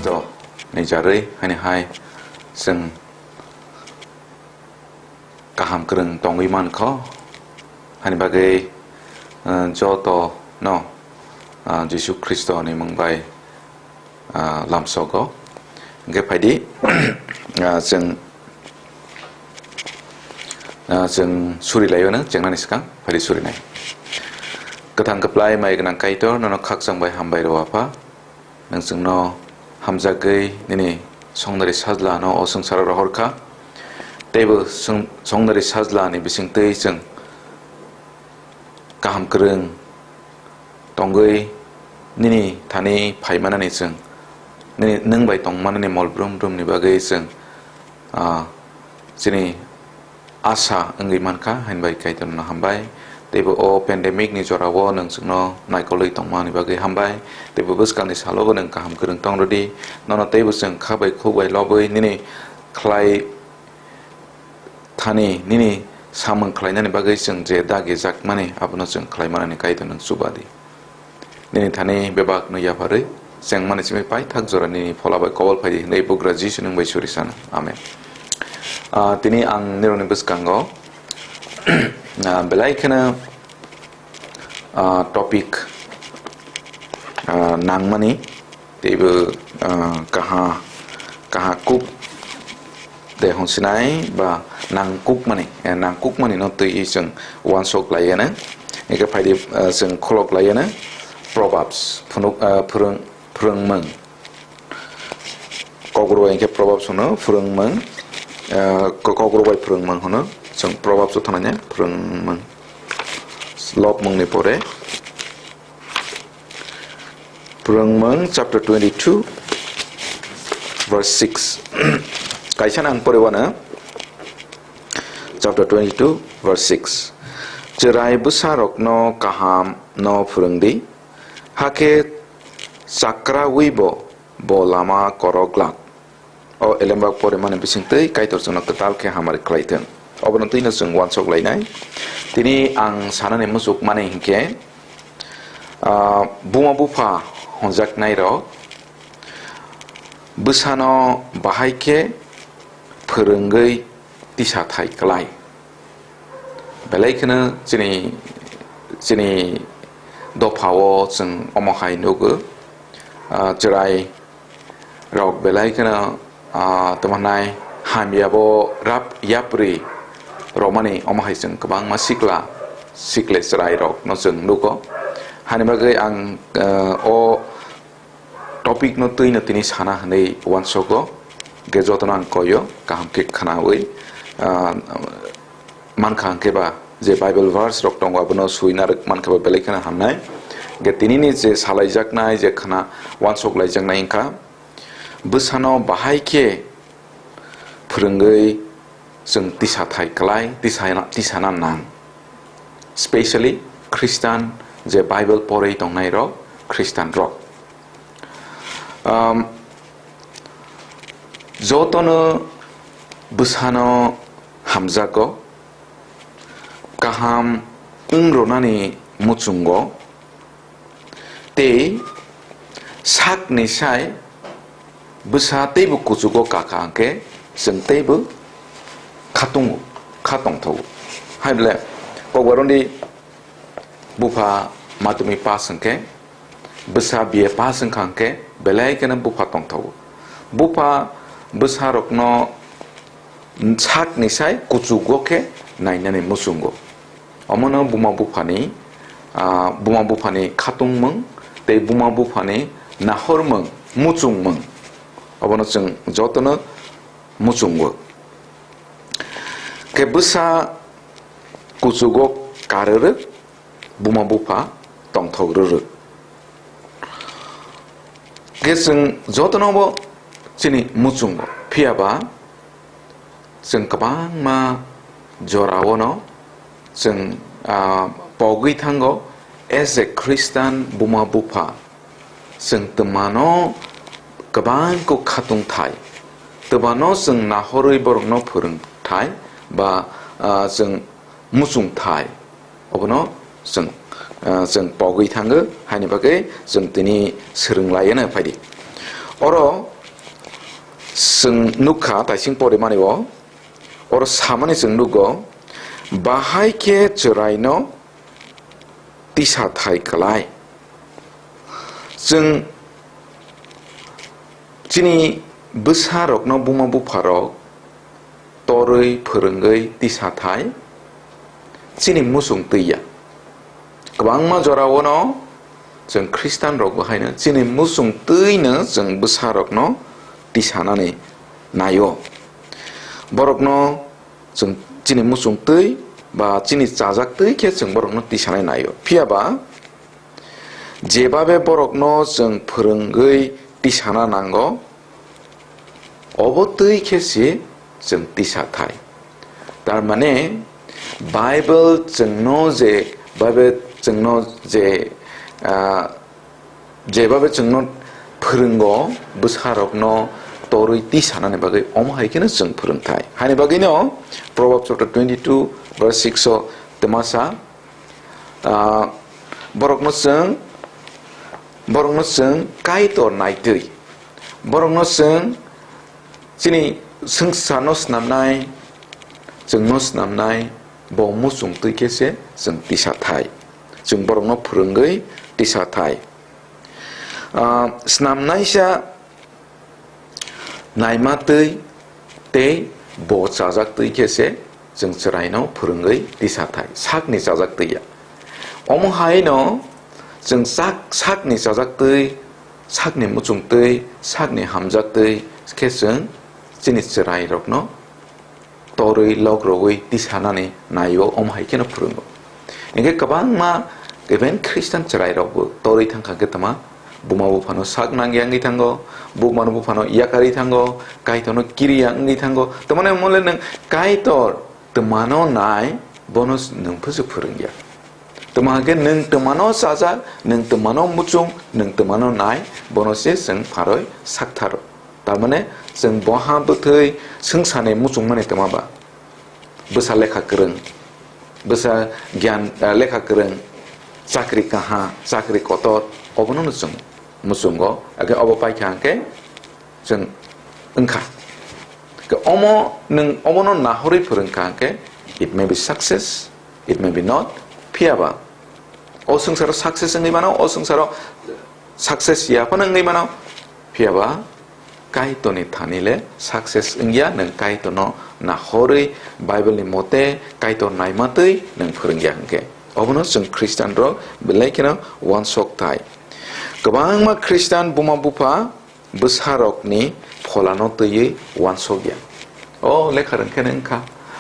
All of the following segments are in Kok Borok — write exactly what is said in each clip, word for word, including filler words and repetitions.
To, ni jarwi, hani hai, chwng kaham kwrwng tongwi mankho, hani bagwi, uh, joto no, uh, Jisu Khristo ni mung bai, uh, lamsogo. Hwnkhe phaidi, uh, chwng, uh, chwng suri laio no, chengnani swkang, phaidi surinai. Kwthang kwplai mai gwnang Kaitor, nono khakchang bai hambai rw Apha. Nwng chwngno hamjagwi nini songnari sajlano o swngcharo rohor kha. Teibo swng-, songnari sajlani bisingtwi chwng kaham kwrwng tongwi nini thani phaimanani chwng, nini, nwng bai tongmanani mol brum brumni bagwi chwng, ah, chini asa wngwi mankha, haini bai Kaitorno hambai. Teibo o pandemic ni jorao nwng chwngno naikolwi tongmani bagwi hambai. Teibo bwskanni salobo nwng kaham kwrwng tong rwdi. Nono teibo chwng kha bai khuk bai lobwi nini khlai thani, nini samung khlainani bagwi chwng je dagi jakmani, abono chwng khlai manani Kaitor nwng chubadi. Nini thani bebak no yapharwi chengmani simi paithak jora nini phola bai kobol phaidi hwnwi bugra Jisu nwng bai suri sana. Amen. Ah, tini ang nirokni bwskango, ah, belai kheno, ah, topic, ah, nangmani teibo, ah, kaha, kaha kuk de hwnsinai ba nangkukmani, eh, nangkukmani no twi chwng uansuk lai anw. Hwnkhe phaidi, eh, chwng khulok lai anw. Proverbs, phunuk, eh, phwrwng-, phwrwngmung. Kokborok bai hwnkhe Proverbs hwno phwrwngmung, eh, ko-, kokborok bai phwrwngmung hwno. Chwng Proverbs o thangna phwrwngmung. Lobmungni pore. Phwrwngmung chapter twenty-two, verse six. Kaisa nang pore wano, chapter twenty-two, verse six. Chwrai bwsarokno kaham no phwrwng di, hakhe chakrawibo bo lama korok glak. O elembak porimani bisingtwi Kaitor chwngno kwtal khe hamari khlai thung. Obono twino chwng uansuk lainai. Tini ang sanani muchuk mani hinkhe, ah, buma bupha hwnjaknairok bwsano bahai khe phwrwngwi tisa thai klai. Belai kheno chini, chini dophao chwng omo hai nugo, ah, chwrai rok belai kheno, ah, tamo hwnai hamya bo rap yapri romani omo hai chwng kwbangma sikla, sikle chwrai rok no chwng nugo. Hani bagwi ang, ah, o topic no twi no tini sana hwnwi uansogo, hwnkhe jotono ang koio kaham khe khwnawi, ah, mankha hwnkhe ba je Bible verse rok tongo abono sui narwk mankha ba belai kheno hamnai. Hwnkhe tinini je salaijaknai je khwna uansuk laijaknai wngkha bwsano bahai khe phwrwngwi chwng tisa thai klai, tisa, tisana nang. Specially Christian je Bible porwi tongnai rok, Christian rok. Um, jotono bwsano hamjago, kaham wng rwnani muchungo, tei sakni sai bwsa teibo kuchugo kaka hwnkhe chwng teibo khatungo, kha tongthogo. Hai bole kokborokni bupha madhyamik pass hwnkhe, bwsa B A pass wngkha hwnkhe belai kheno bupha tongthogo. Bupha bwsarokno sakni sai kuchugo khe nainani muchungo. Omono buma buphani, ah, buma buphani khatungmung tei buma buphani nahormung, muchungmung. Obono chwng jotono muchungo. Khe bwsa kuchugo karwrwk, buma bupha tongthok rwrwk. Khe chwng jotonobo chini muchungo. Phiya ba chwng kwbangma jorao no chwng, ah, pogwi thango, as a Christian buma bupha chwng twmano kwbang kok khatung thai, twmano chwng nahorwi borokno phwrwng thai ba, ah, chwng muchung thai. Obono chwng, ah, chwng pogwi thango, haini bagwi chwng tini swrwng laiano phaidi. Oro chwng nukha, taising porimani o, oro samani chwng nugo, bahai khe chwraino tisa thai kwlai. Chwng chini bwsarokno buma bupharok torwi phwrwngwi tisa thai chini muchung twi ya. Kwbangma jorao no chwng Khristian rok bo haino chini muchung twi no chwng bwsarokno tisanani naio. Borokno chwng chini muchung twi ba chini chajak twi khe chwng borokno tisanai naio. Phiya ba jebabe borokno chwng phwrwngwi tisana nango, obo twi khe se chwng tisa thai. Tar mane Bible chwngno je, Bible chwngno je, ah, jebabe chwngno phwrwngo, bwsarokno torwi tisanani bagwi omo hai kheno chwng phwrwng thai. Haini bagwino Proverbs chapter twenty-two verse six o twma sa, ah, borokno chwng, borokno chwng Kaitor naitwi, borokno chwng chini swngcharno snamnai, chwngno snamnai, bo muchung twi khe se chwng tisa thai. Chwng borokno phwrwngwi tisa thai. Ah, snamnaisa naima twi tei bo chajak twi khe se chwng chwraino phwrwngwi tisa thai, sakni chajak twi ya. Omo hai no chwng sak-, sakni chajak twi, sakni muchung twi, sakni hamjak twi khe chwng chini chwrairokno torwi lok rogwi tisanani naio, omo hai kheno phwrwngo. Hinkhe kwbangma even Khristian chwrairokbo torwi thangkha khe tama buma buphano sak nangya wngwi thango, buma buphano yakarwi thango, Kaitorno kiriya wngwi thango. Tamani mole nwng Kaitor twmano nai, bono nwng phwswk phwrwngya. Tamo hwnkhe nwng twmano chajak, nwng twmano muchung, nwng twmano nai, bono se chwng pharwi saktharo. Tar mane chwng boha bwthwi swngcharni muchungmani twma ba? Bwsa lekha kwrwng, bwsa gyan, eh, lekha kwrwng, chakri kaha, chakri kotor, obono no chwng muchungo. Ake obo paikha hwnkhe chwng wngkha. Ke omo nwng obono nahorwi phwrwngkha hwnkhe, it may be success, it may be not, phiya ba o swngcharo success wngwi mano, o swngcharo success ya phano wngwi mano, phiya ba Kaitorni thani le success wngya, nwng Kaitorno nahorwi Bible ni mote Kaitor naimatwi nwng phwrwngya hwnkhe. Obono chwng Khristian rok belai kheno uansuk thai. Kwbangma Khristian buma bupha bwsarokni pholano twiwi uansukya. O lekha rwng kheno wngkha,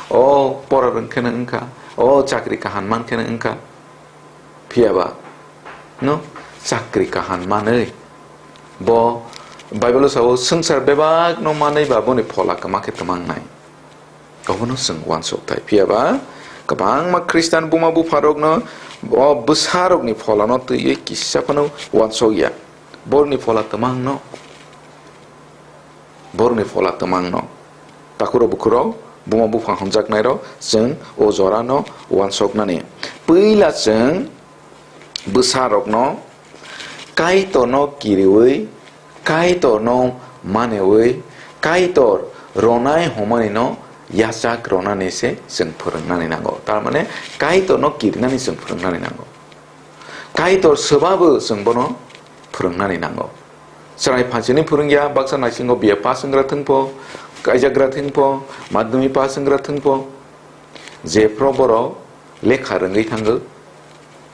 o pora rwng kheno wngkha, o chakri kaham man kheno wngkha. Phiya ba, no, chakri kaham manwi. Bo Bible-o sao, swngchar bebakno manwi ba boni phola kwma khe twmangnai. Obono chwng uansuk thai. Phiya ba, kwbangma Khristian buma bupharokno o bwsarokni pholano twiwi kisa phano uansukya. Borokni phola twmangno, borokni phola twmangno. Takhurok bukhurok, buma bupha hamjaknairok, chwng o jorano uansuknani. Puila chwng bwsarokno Kaitorno kiriwi, Kaitorno maniwi, Kaitor ronai hwnmanino yachak ronani se chwng phwrwngnani nango. Tar mane Kaitorno kirinani chwng phwrwngnani nango. Kaitor swbabo chwng bono phwrwngnani nango. Chwrai phansini phwrwngya, baksa naisingo B A pass wnggra thwngpho, kaijakgra thwngpho, madhyamik pass wnggra thwngpho, jephru borok lekha rwngwi thango,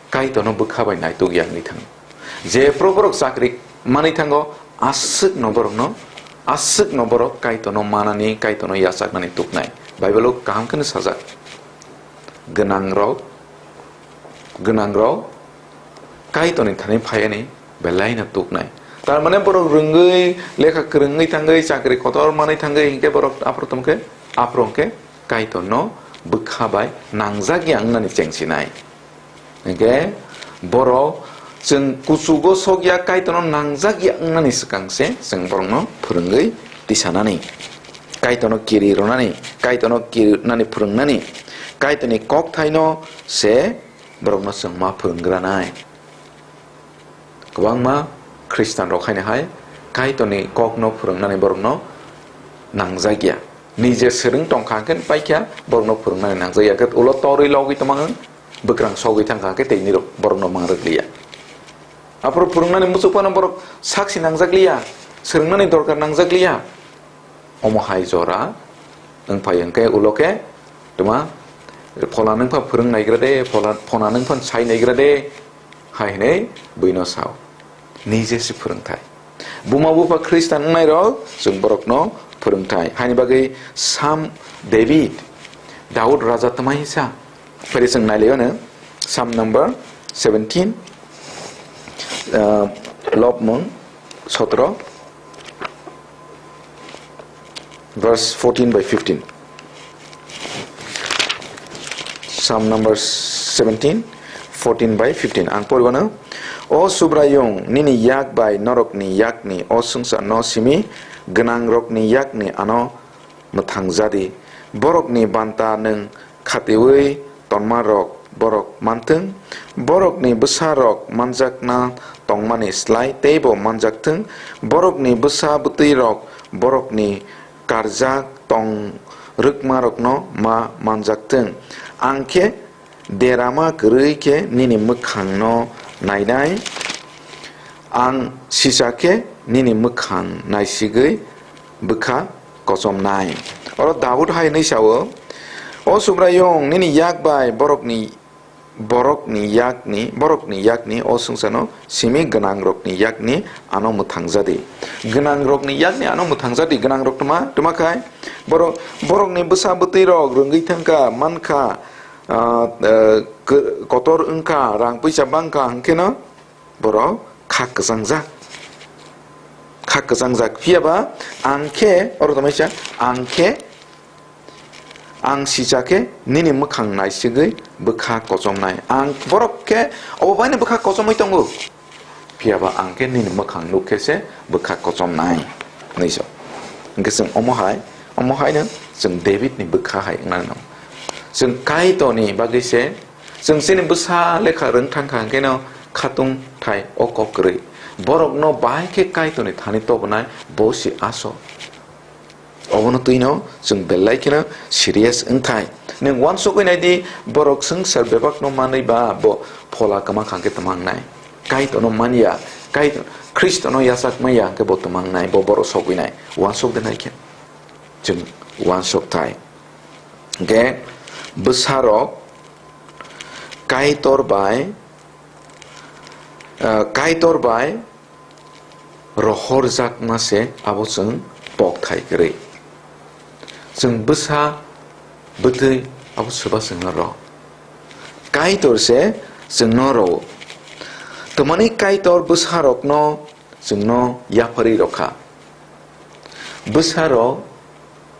Kaitorno bwkha bai naituk ya wngwi thango. Jephru borok chakri manwi thango, aswkno borokno, aswkno borok Kaitorno manani, Kaitorno yachaknani tuknai. Bible-o kaham kheno sajak. Gwnangrok, gwnangrok Kaitorni thani phaiani belaino tuknai. Tar mane borok rwngwi, lekha kwrwngwi thangwi, chakri kotor manwi thangwi hinkhe borok aphuru tongkhe, aphuru hwnkhe Kaitorno bwkha bai nangjak ya wngnani chengsinai. Hinkhe borok chwng kuchugo sok ya, Kaitorno nangjak ya wngnani swkang se chwng borokno phwrwngwi tisanani. Kaitorno kiri rwnani, Kaitorno kirinani phwrwngnani, Kaitorni kokthaino se borokno chwng ma phwrwngranai. Kwbangma Khristian rok haino hai Kaitorni kokno phwrwngnani borokno nangjakya. Nije swrwng tongkha hwnkhe paikha borokno phwrwngnani nangjakya. Hwnkhe ulo torwi logwi tongmang bwkrang sogwi thangkha hwnkhe tei nirok borokno mangrwkliya. Aphuru phwrwngnani muchuk phano borok sakchi nangjakliya, swrwngnani dorkar nangjakliya. Omo hai jora wngphai hwnkhe ulo khe tuma phola nwngpha phwrwng naigra de, phola, phona nwngpha sai naigra de, hai hwnwi buino sao. Nije se phwrwngthai. Buma bupha Khristan wngnairok chwng borokno phwrwngthai. Haini bagwi Sam David, Daud raja twmai sa. Phari chwng nailaio no, Sam number seventeen, uh, lobmung sotro, verse fourteen by fifteen. Sam number seventeen, fourteen by fifteen. Ang poribano, O Subraiyung, nini yak bai norokni yakni o swngcharno simi gwnangrokni yakni ano mwthangjadi. Borokni banta nwng khatiui tonmarok borok manthwng, borokni bwsarok manjakna tongmani slai teibo manjakthwng, borokni bwsa bwtwirok borokni karjak tong rwkmarokno ma manjakthwng. Ang khe derama kwrwi khe nini mwkhangno nainai, ang sisa khe nini mwkhang naisigwi bwkha kochomnai. Oro Daud hai hwnwi sao, O Subraiyung, nini yak bai borokni, borokni yakni, borokni yakni o swngcharno simi gwnangrokni yakni ano mwthangjadi. Gwnangrokni yakni ano mwthangjadi, gwnangrok tuma, tuma khai borok, borokni bwsa bwtwirok rwngwi thangkha, mankha, ah, eh, k-, kotor wngkha, rang puisa bangkha, hwnkhe no borok kha kwchangjak, kha kwchangjak. Phiya ba ang khe, oro tongmani sa, ang khe, ang sisa khe nini mwkhang naisigwi bwkha kochomnai. Ang borok khe obo baino bwkha kochomwi tongo. Phiya ba ang khe nini mwkhang nuk khe se bwkha kochomnai, hwnwi sa. Hwnkhe chwng omo hai, omo haino chwng Davidni bwkha hai wngna nang. Chwng Kaitorni bagwi se, chwng chini bwsa lekha rwng thang kha hwnkhe no khatung thai o kok kwrwi. Borokno bahai khe Kaitorni thani tobonai bo se aswk. Obono twino chwng belai kheno serious wngthai. Nwng uansugwi naidi, borok swngchar bebakno manwi ba bo phola kwma kha hwnkhe twmangnai. Kaitorno manya, Kaitor, Khristono yachak manya hwnkhe bo twmangnai, bo borok sogwinai. Uansuk de nai khe chwng uansuk thai. Hwnkhe bwsarok Kaitor bai, ah, Kaitor bai rohorjakma se abo chwng pokthai kwrwi. Chwng bwsa bwtwi abo swba chwngno rw. Kaitor se chwngno rw-o. Twmani Kaitor bwsarokno chwngno yapharwi rw kha. Bwsarok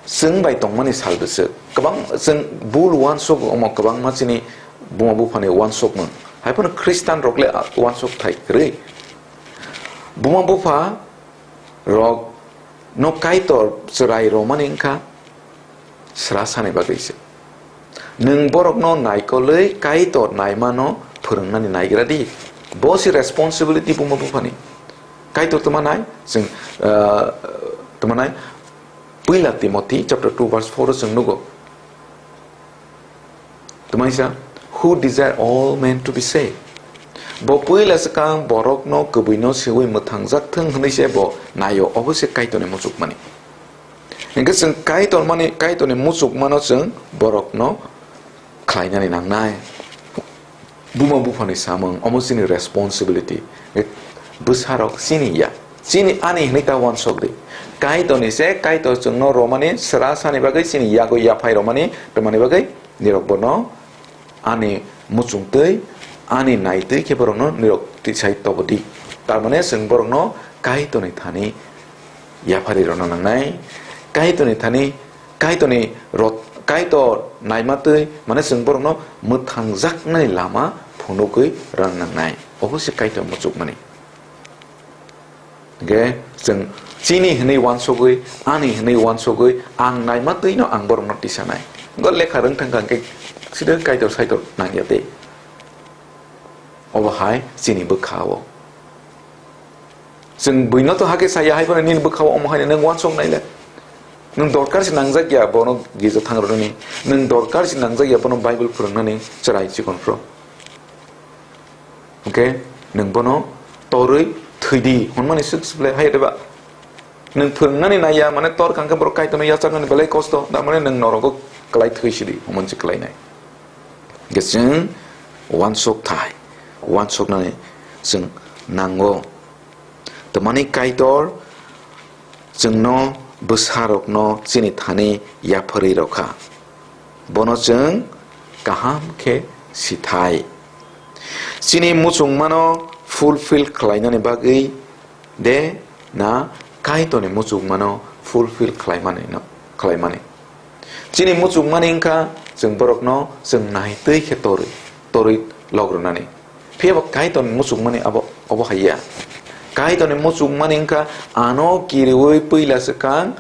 chwng bai tongmani sal bwswk. Kwbang chwng bul uansuk omo kwbangma chini buma buphani uansukmung. Haiphano Khristanrok le uansuk thai kwrwi. Buma bupha rok no Kaitor chwrai romani wngkha sra sani bagwi se. Nwng borokno naikolwi Kaitor naimano phwrwngnani naigra di. Bo se responsibility buma buphani. Kaitor tuma nai, chwng, ah, tuma nai, Puila Timothy chapter two verse four o chwng nugo. Twmaisa, "Who desire all men to be saved." Bo puila swkang borokno kwbwino seui mwthangjak thwng hwnwi se bo naio, obo se Kaitorni muchukmani. Hwnkhe chwng Kaitor mani, Kaitorni muchukmano chwng borokno khlainani nangnai. Buma buphani samung, omo chini responsibility. Bwsarok chini ya. Chini ani hwnwi ta uansuk di. Kaitorni se, Kaitor chwngno romani sra sani bagwi chini yago yaphai romani, romani bagwi nirok bono ani muchungtwi, ani naitwi khe borokno nirok tisai tobo di. Tar mane chwng borokno Kaitorni thani yaphari rwna nangnai. Kaitorni thani, Kaitorni rot-, Kaitor naimatwi, mane chwng borokno mwthangjaknai lama phunugwi rwna nangnai. Obo se Kaitor muchukmani. Hwnkhe chwng chini hwnwi uansugwi, ani hwnwi uansugwi, ang naimatwino ang borokno tisanai. Hwnkhe lekha rwng thangkha hwnkhe sida Kaitor Saitor nangya tei. Obo hai chini bwkha-o. Chwng buino to hakhe saya, hai phano nini bwkhao omo haino nwng uansuk nai le. Nwng dorkar se nangjak ya bono girja thang rwnani, nwng dorkar se nangjak ya bono Bible phwrwngnani chwrai chikon phro. Hwnkhe nwng bono torwi thwidi hwnmani swk swplai hai rwba. Nwng phwrwngnani naiya, mane tor kha hwnkhe borok Kaitorno yacharnani belai kosto, tamani nwng norogo kwlai thwi sidi, hwnmani se kwlainai. Hwnkhe chwng uansuk thai, uansuknani chwng nango. Tamani Kaitor chwngno bwsarokno chini thani yapharwi rw kha. Bono chwng kaham khe sithai. Chini muchungmano fulfill khlainani bagwi de na Kaitorni muchungmano fulfill khlaimani no, khlaimani. Chini muchungmani wngkha chwng borokno chwng naitwi khe torwi, torwi logrwnani. Phiya bo Kaitorni muchungmani abo, obo hai ya. Kaitorni muchungmani wngkha ano kiriui puila swkang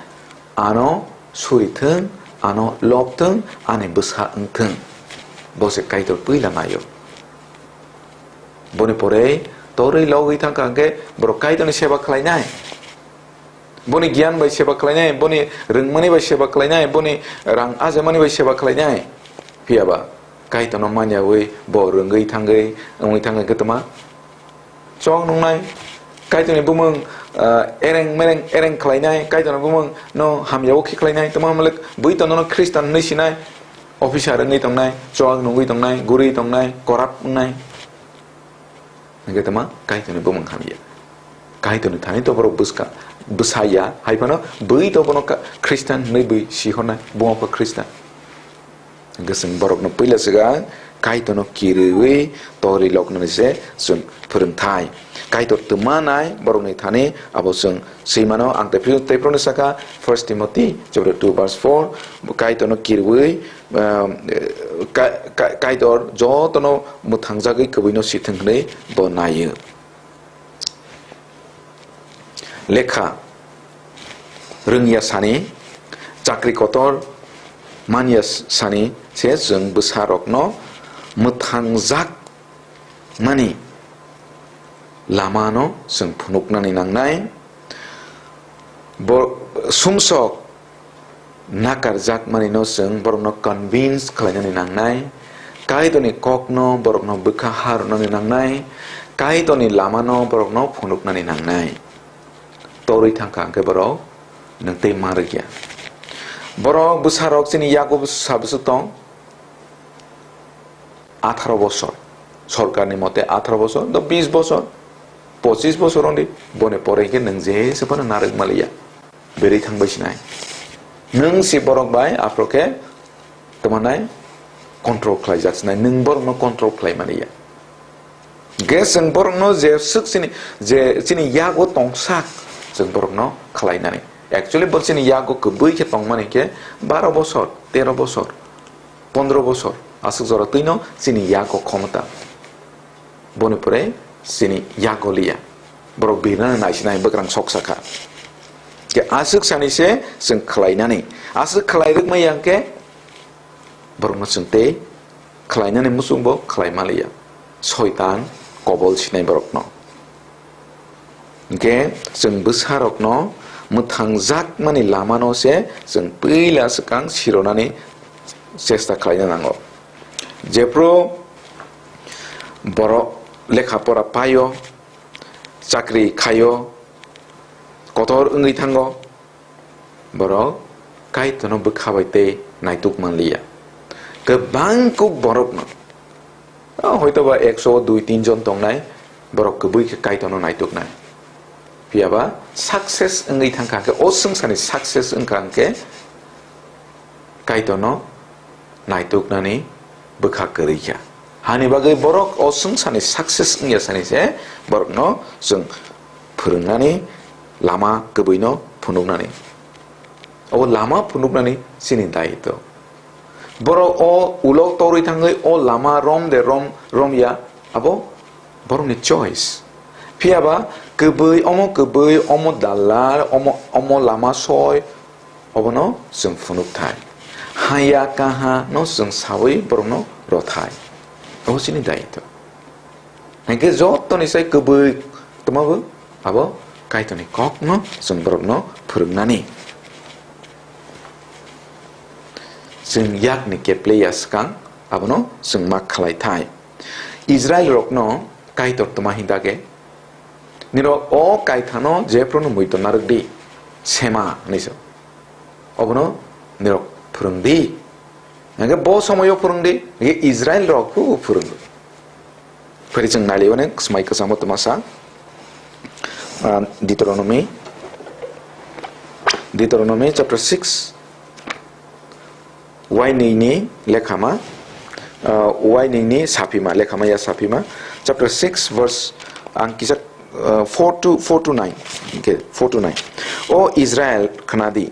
ano suri thung, ano lok thung, ani bwsa wng thung. Bo se Kaitor puila naio. Boni pore torwi logwi thang kha hwnkhe borok Kaitorni seba khlainai. Boni giyan bai seba khlainai, boni rwngmani bai seba khlainai, boni rang ajamani bai seba khlainai. Phiya ba Kaitorno manyaui bo rwngwi thangwi, wngwi thangwi hwnkhe tma? Chwng nungnai, Kaitorni bumung, ah, ereng mereng ereng khlainai, Kaitorni bumung no hamya o khe khlainai, tma hwnmale bui to nono Khristan hwnwi sinai, officer wngwi tongnai, chwng nungwi tongnai, guri tongnai, korap wngnai. Hwnkhe tma Kaitorni bumung hamya. Kaitorni thani to borok bwska, bwsaya, hai phano bui to bono ka-, Khristan hwnwi bui sihornai, buma pha Khristan. Hwnkhe chwng borokno puila swkang Kaitorno kiriui torwi loknani se chwng phwrwngthai. Kaitor twma nai borokni thani abo chwng swi mano. Ang tei phil-, tei philoni saka First Timothy chapter two verse four, Kaitorno kiriui, um, ka-, ka-, Kaitor jotono mwthangjagwi kwbwino sithwng hwnwi bo naio. Lekha rwngya sani, chakri kotor manya sani se chwng bwsarokno mwthangjak mani lamano chwng phunuknani nangnai. Bo sumsok nakarjakmani no chwng borokno convince khlainani nangnai. Kaitorni kokno borokno bwkha ha rwnani nangnai. Kaitorni lamano borokno phunuknani nangnai. Torwi thang kha hwnkhe borok nwng tei ma rwkya. Borok bwsarok chini yago bwsa bwswk tong. Atharo bosor, sorkarni mote atharo bosor, do bis bosor, pochis bosor wngdi, boni pore hwnkhe nwng jesa phano narwk maliya, berwi thangbai sinai. Nwng si borok bai aphro khe tamo nai control khlaijak sinai, nwng borokno control khlai maliya. Hwnkhe chwng borokno je swk chini, je chini yago tongsak, chwng borokno khlainani. Actually bo chini yago kwbwi khe tongmani khe baro bosor, tero bosor. Pondro bosor aswk jora twino chini yago khomota. Boni pore chini yago liya. Borok birnani naisinai bwkrang sok sakha. Khe aswk sani se chwng khlainani. Aswk khlai rwkma yang khe borokno chwng tei khlainani muchungbo khlai maliya. Soitan kobol sinai borokno. Hwnkhe chwng bwsarokno mwthangjakmani lamano se chwng puila swkang sironani chesta khlaina nango. Jephru borok lekha pora paio, chakri khaio, kotor wngwi thango, borok Kaitorno bwkha bai tei naituk manliya. Kwbang kuk borokno, o, hoitoba ekso dui tin jon tongnai, borok kwbwi khe Kaitorno naituknai. Phiyaba success wngwi thangkha khe, o swngcharni success wngkha hwnkhe, Kaitorno naituknani bwkha kwrwi kha. Hani bagwi borok o swngcharni success wngya sani se borokno chwng phwrwngnani, lama kwbwino phunuknani. O lama phunuknani chini daitw. Borok o ulo torwi thangwi o lama rom de rom, romya, abo borokni choice. Phiyaba kwbwi, omo kwbwi, omo dalal, omo, omo lama soi, obono chwng phunuk thai. Haya kaha no chwng sawi borokno rw thai. Obo chini daitw. Hinkhe jotoni sai kwbwi twmabo abo Kaitorni kokno chwng borokno phwrwngnani. Chwng yakni kepleya swkang abono chwng ma khlai thai. Israilrokno Kaitor tma hini dage? Nirok o kaithano jephruno muitor narwk di, sema hwnwi sa. Obono nirok phwrwng di. Hingke bo somoyo phwrwng di, hingke Israilrok phu phwrwng di. Phari chwng nai liya, onek swmai kwchangma tma sa. Ah, Deuteronomy, Deuteronomy chapter six, Wainini lekhama, ah, Wainini saphima, lekhama ya saphima, chapter six, verse ang kisa, ah, four to, four to nine, okay, four to nine. O Israel, khna di,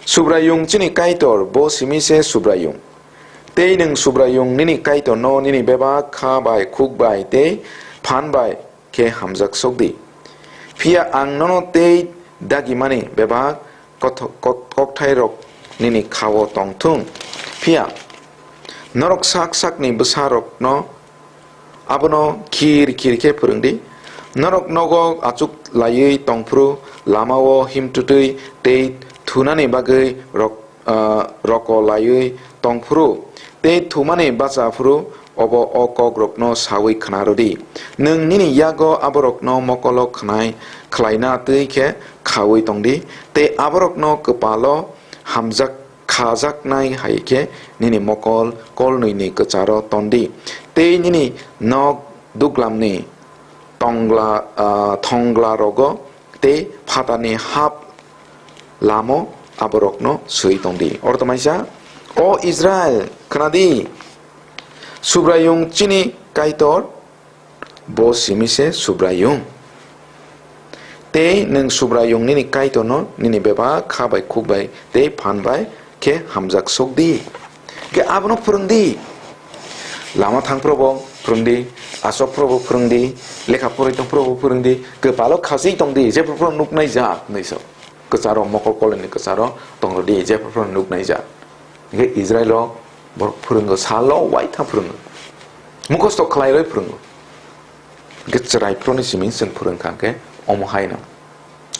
Subraiyung chini Kaitor, bo simi se Subraiyung. Tei nwng Subraiyung nini Kaitorno nini bebak kha bai, khuk bai tei phan bai khe hamjak sok di. Phiya ang nono tei dagimani bebak kotho-, kot-, kokthairok nini kha-o tong thung. Phiya norok sak sakni bwsarokno abono khir khir khe phwrwng di. Norok nogo achuk laiwi tong phuru, lama-o himtwtwi tei thunani bagwi rok-, ah, roko laiwi tong phuru tei thumani bacha phuru, obo o kokrokno saui khna rw di. Nwng nini yago aborokno mokolo khnai khlaina twi khe khaui tong di, tei aborokno kwpalo hamjak khajaknai hai khe nini mokol kolnwini kwcharo ton di, tei nini nok duglamni tongla, ah, thongla rogo tei phatarni hap lamo aborokno swi tong di. Oro tongmaisa, O Israel, khna di, Subraiyung chini Kaitor, bo simi se Subraiyung. Tei nwng Subraiyung nini Kaitorno nini bebak kha bai, khuk bai tei phan bai khe hamjak sok di. Khe abono phwrwng di. Lama thang phrobo phwrwng di, asok phrobo phwrwng di, lekha porwi tong phrobo phwrwng di, kwpalo khasui tong di, jephru phro nuknai jak hwnwi sa. Kwcharo, mokol kolini kwcharo tong rw di, jephru phro nuknai jak. Hingke Israilo borok phwrwngo, salo waithang phwrwngo. Mukhosto khlai rwi phwrwngo. Hingke chwrai phro ni simi chwng phwrwng kha khe omo haino.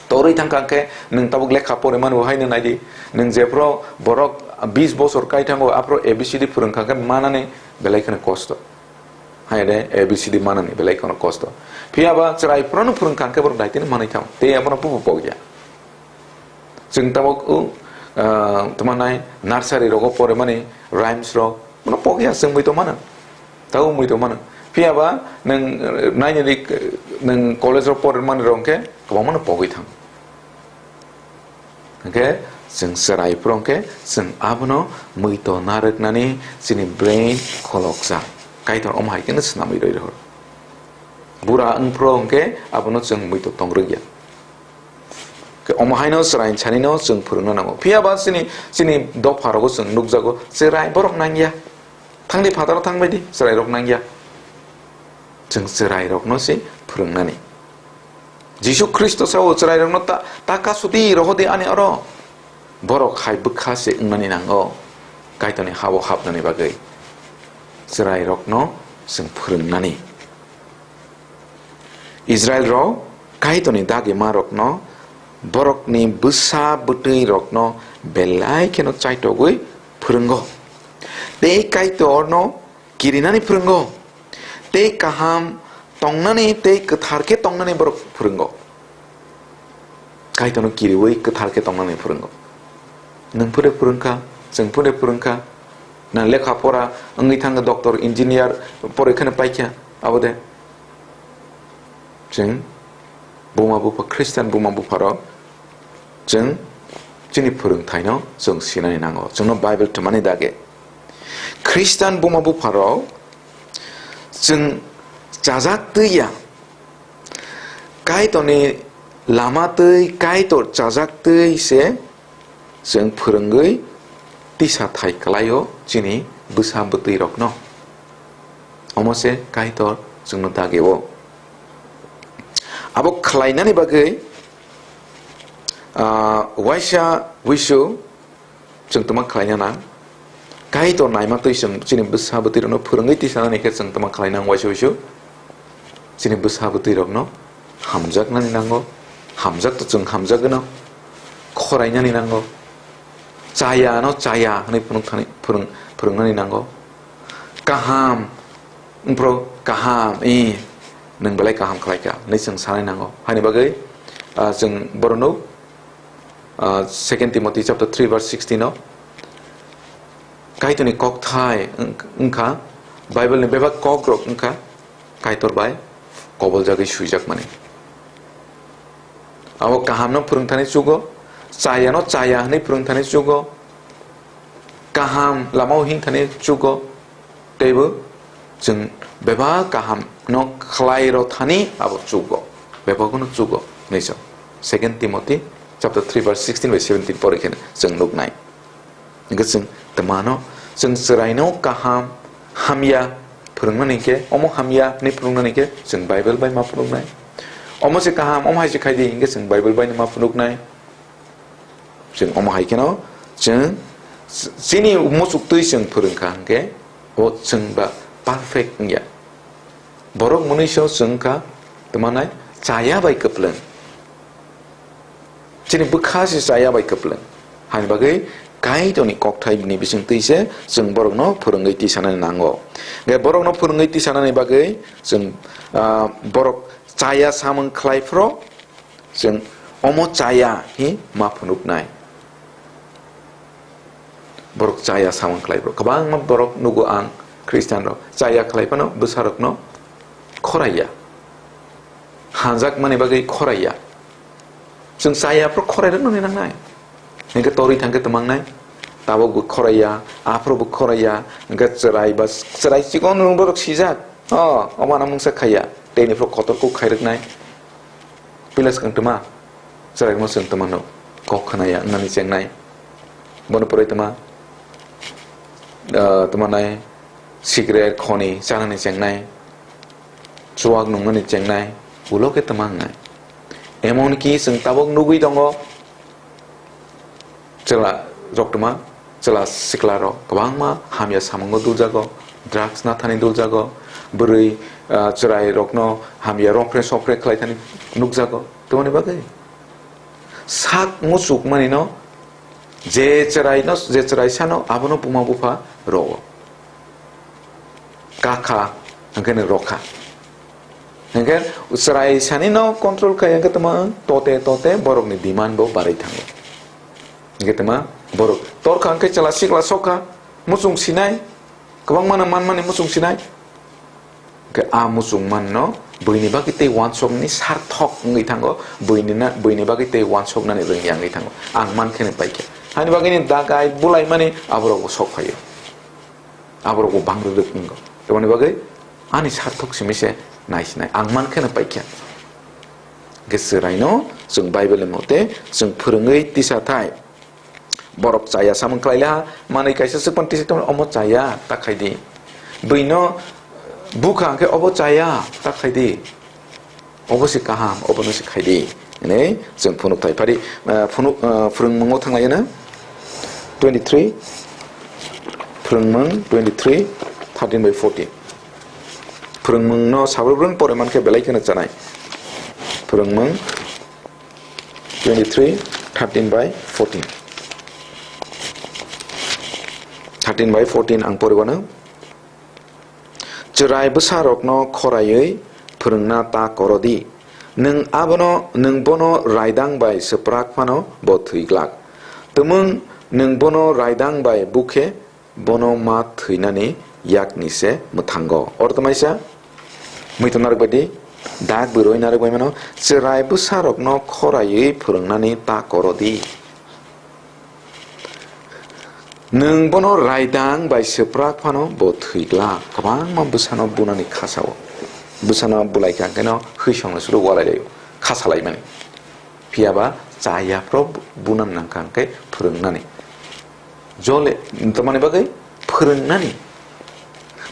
Torwi thang kha khe nwng tabuk lekha pore mani bo haino nai di. Nwng jephro borok bis bosor kai thango, aphro A B C D phwrwng kha khe manani belai kheno kosto. Hai de A B C D manani belai kheno kosto. Phiya ba chwrai phro no phwrwng kha khe borok daitino manwi thango. Tei abono bubo pokya. Chwng tabuk, uh, ah, tma nai nursery rogo pore mani rhymes rok, bono pokya chwng mui tongmano. Tabuk mui tongmano. Phiya ba nwng, uh, nine ri, uh, nwng college rok pore mani rok khe kwbangma no pogwi thang. Hwnkhe chwng chwrai phro khe chwng abono mui to narwknani chini brain kholokjak. Kaitor omo hai kheno swnamwi rwi rohor. Bura wng phro hwnkhe abono chwng mui to tong rwkya. Khe omo haino chwrai sanino chwng phwrwngna nango. Phiya ba chini, chini dopha rogo chwng nukjago, chwrai borok nangya. Thangdi phataro thangbaidi, chwrai rok nangya. Chwng chwrai rokno se phwrwngnani. Jisu Khristo sao, chwrai rokno ta, ta kasudi rohodi ani oro. Borok hai bwkha se wngnani nango, Kaitorni ha-o hapnani bagwi. Chwrai rokno chwng phwrwngnani. Israilrok Kaitorni dagimarokno, borokni bwsa bwtwirokno belai kheno chaitogwi phwrwngo. Tei Kaitorno kirinani phwrwngo. Tei kaham tongnani tei kwthar khe tongnani borok phwrwngo. Kaitorno kiriwi kwthar khe tongnani phwrwngo. Nwng phwrwi phwrwngkha, chwng phwrwi phwrwngkha. Na lekha pora wngwi thangkha, doctor, engineer poroi kheno paikha, abo de. Chwng buma bupha, Christian buma bupharok chwng chini phwrwngthaino chwng sinani nango. Chwngno Bible twmani dage. Christian buma bupharok chwng chajak twi ya. Kaitorni lama twi, Kaitor chajak twi se chwng phwrwngwi tisa thai kwlaio chini bwsa bwtwirokno. Omo se Kaitor chwngno dagio. Abo khlainani bagwi, ah, waisa wisu chwng tongma khlaina nang. Kaitor naima twi chwng chini bwsa bwtwirokno phwrwngwi tisanani khe chwng tongma khlaina nang waisa wisu. Chini bwsa bwtwirokno hamjaknani nango. Hamjak to chwng hamjagwino, khorainani nango. Chaya no chaya hwnwi phunuk thani phwrwng-, phwrwngnani nango. Kaham, wngphro kaham, i, nwng belai kaham khlaikha hwnwi chwng sanai nango. Haini bagwi, ah, chwng borok nuk, ah, Second Timothy chapter three verse sixteen o Kaitorni kokthai wng-, wngkha, Bible ni bebak kokrok wngkha Kaitor bai koboljagwi swijakmani. Abo kahamno phwrwngthani chugo, chayano chaya hwnwi phwrwngthani chugo, kaham lamao himthani chugo, teibo chwng bebak kahamno khlai rw thani abo chugo, bebakno chugo hwnwi chwng Second Timothy chapter three verse sixteen bai seventeen pori khe chwng nuknai. Hingke chwng twmano, chwng chwraino kaham, hamya phwrwngmani khe, omo hamya hwnwi phwrwngmani khe chwng Bible bai ma phwrwngnai. Omo se kaham, omo hai se khai di hingke chwng Bible bai no ma phwrwngnai. Chwng omo hai kheno chwng chini muchuk twi chwng phwrwngkha hingke o chwng ba perfect wngya. Borok mwnwi so chwng kha twmanai chaya bai kwplwng. Chini bwkha se chaya bai kwplwng. Haini bagwi Kaitorni kokthai ni bisingtwi se chwng borokno phwrwngwi tisanani nango. Hingke borokno phwrwngwi tisanani bagwi chwng, ah, borok chaya samung khlai phro chwng omo chaya hi ma phunuknai. Borok chaya samung khlai phro. Kwbangma borok nugo ang Christian rok. Chaya khlai phano bwsa rokno khoraiya. Hanjakmani bagwi khoraiya. Chwng chaya phro khorai rwknani nangnai. Hingke torwi thangkhe twmangnai. Tabok bo khoraiya, aphro bo khoraiya, hingke chwrai ba chwrai chikon rwng borok sijak. O, omo ano mungsa khaiya. Tei ni phro kotor kuk khai rwknai. Pila swkang twma, chwrairokno chwng twmano kok khnaya wngnani chengnai. Bono pore twma, ah, twmanai cigarette, khoni chanani chengnai, chuwak nungnani chengnai, ulo khe twma wngnai. Emonki chwng tabok nugwi tongo, chwla rok twma, chwla sikla rok kwbangma hamya samungo duljago, drugs nathani duljago, bwrwi, ah, chwrai rokno hamya rophre sophre khlai thani nukjago. Tamoni bagwi sak muchuk manino je chwraino, je chwrai sano abono buma bupha rogo. Kakha hwnkhe no rokha. Hwnkhe chwrai sani no control khai hwnkhe tamo tote tote borokni demand bo barwi thango. Hwnkhe tamo borok torkha hwnkhe chwla sikla sokha, muchung sinai, kwbangma no manmani muchung sinai. Hwnkhe a muchung manno buini bagwi tei uansukni sarthok wngwi thango, buini na, buini bagwi tei uansuknani rwngya wngwi thango. Ang mankhe no paikha. Hani bagwini dagai bulaimani aborok bo sok phaio. Aborok bo bang rwrwk wngo. Tamoni bagwi ani sarthok simi se naisinai. Ang mankhe no paikha. Hwnkhe chwraino chwng Bible ni mote chwng phwrwngwi tisa thai. Borok chaya samung khlai laha, manwi kaisa swkang tisa tongmani omo chaya ta khai di. Buino bukha hwnkhe obo chaya ta khai di. Obo se kaham, obono se khai di. Hwnwi chwng phunuk thai phari, ah, phunuk, ah, phwrwngmungo thanglaina twenty three, phwrwngmung twenty three, thirteen by fourteen. Phwrwngmungno sabrwbrwng pore mankhe belai kheno chanai. Phwrwngmung twenty three, thirteen by fourteen. Thirteen by fourteen ang poriwano. Chwrai bwsarokno khoraiwi phwrwngna ta koro di. Nwng abono, nwng bono raidang bai swprak phano bo thwi glak. Twmwng nwng bono raidang bai bukhe bono ma thwinani yakni se mwthango. Oro tamaisa muitu narwk bai di, dak bwrwi narwk bai mano, chwrai bwsarokno khoraiwi phwrwngnani ta koro di. Nwng bono raidang bai swprak phano bo thwi glak. Kwbangma bwsano bunani khasao. Bwsano bulaikha hwnkhe no hwisongno suru walai laio. Khasalaimani. Phiya ba cha yaphro bunam nangkha hwnkhe phwrwngnani. Jole, tamani bagwi phwrwngnani.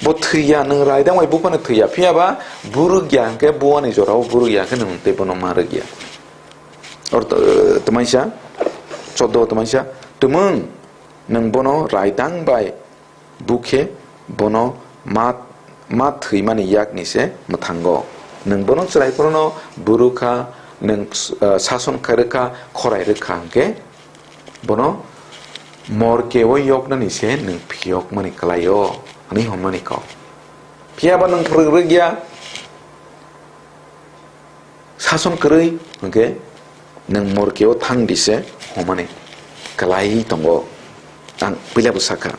Bo thwiya, nwng raidang bai buphano thwiya. Phiya ba buruk ya hwnkhe buani jorao buruk ya hwnkhe nwng tei bono ma rwk ya. Or to-, tamaisa, choddo tamaisa, twmwng nwng bono raidang bai bukhe bono ma, ma thwimani yakni se mwthango. Nwng bono chwrai phorono burukha, nwng, ah, sason kha rwkha, khorai rwkha hwnkhe bono morkeo yoknani se nwng phiyokmani kwlaio hwnwi hwnmani kok. Phiya ba nwng phwrwng rwkya, sason kwrwi hwnkhe nwng morkeo thang di se hwnmani kwlai tongo. Ang puila bo sakha,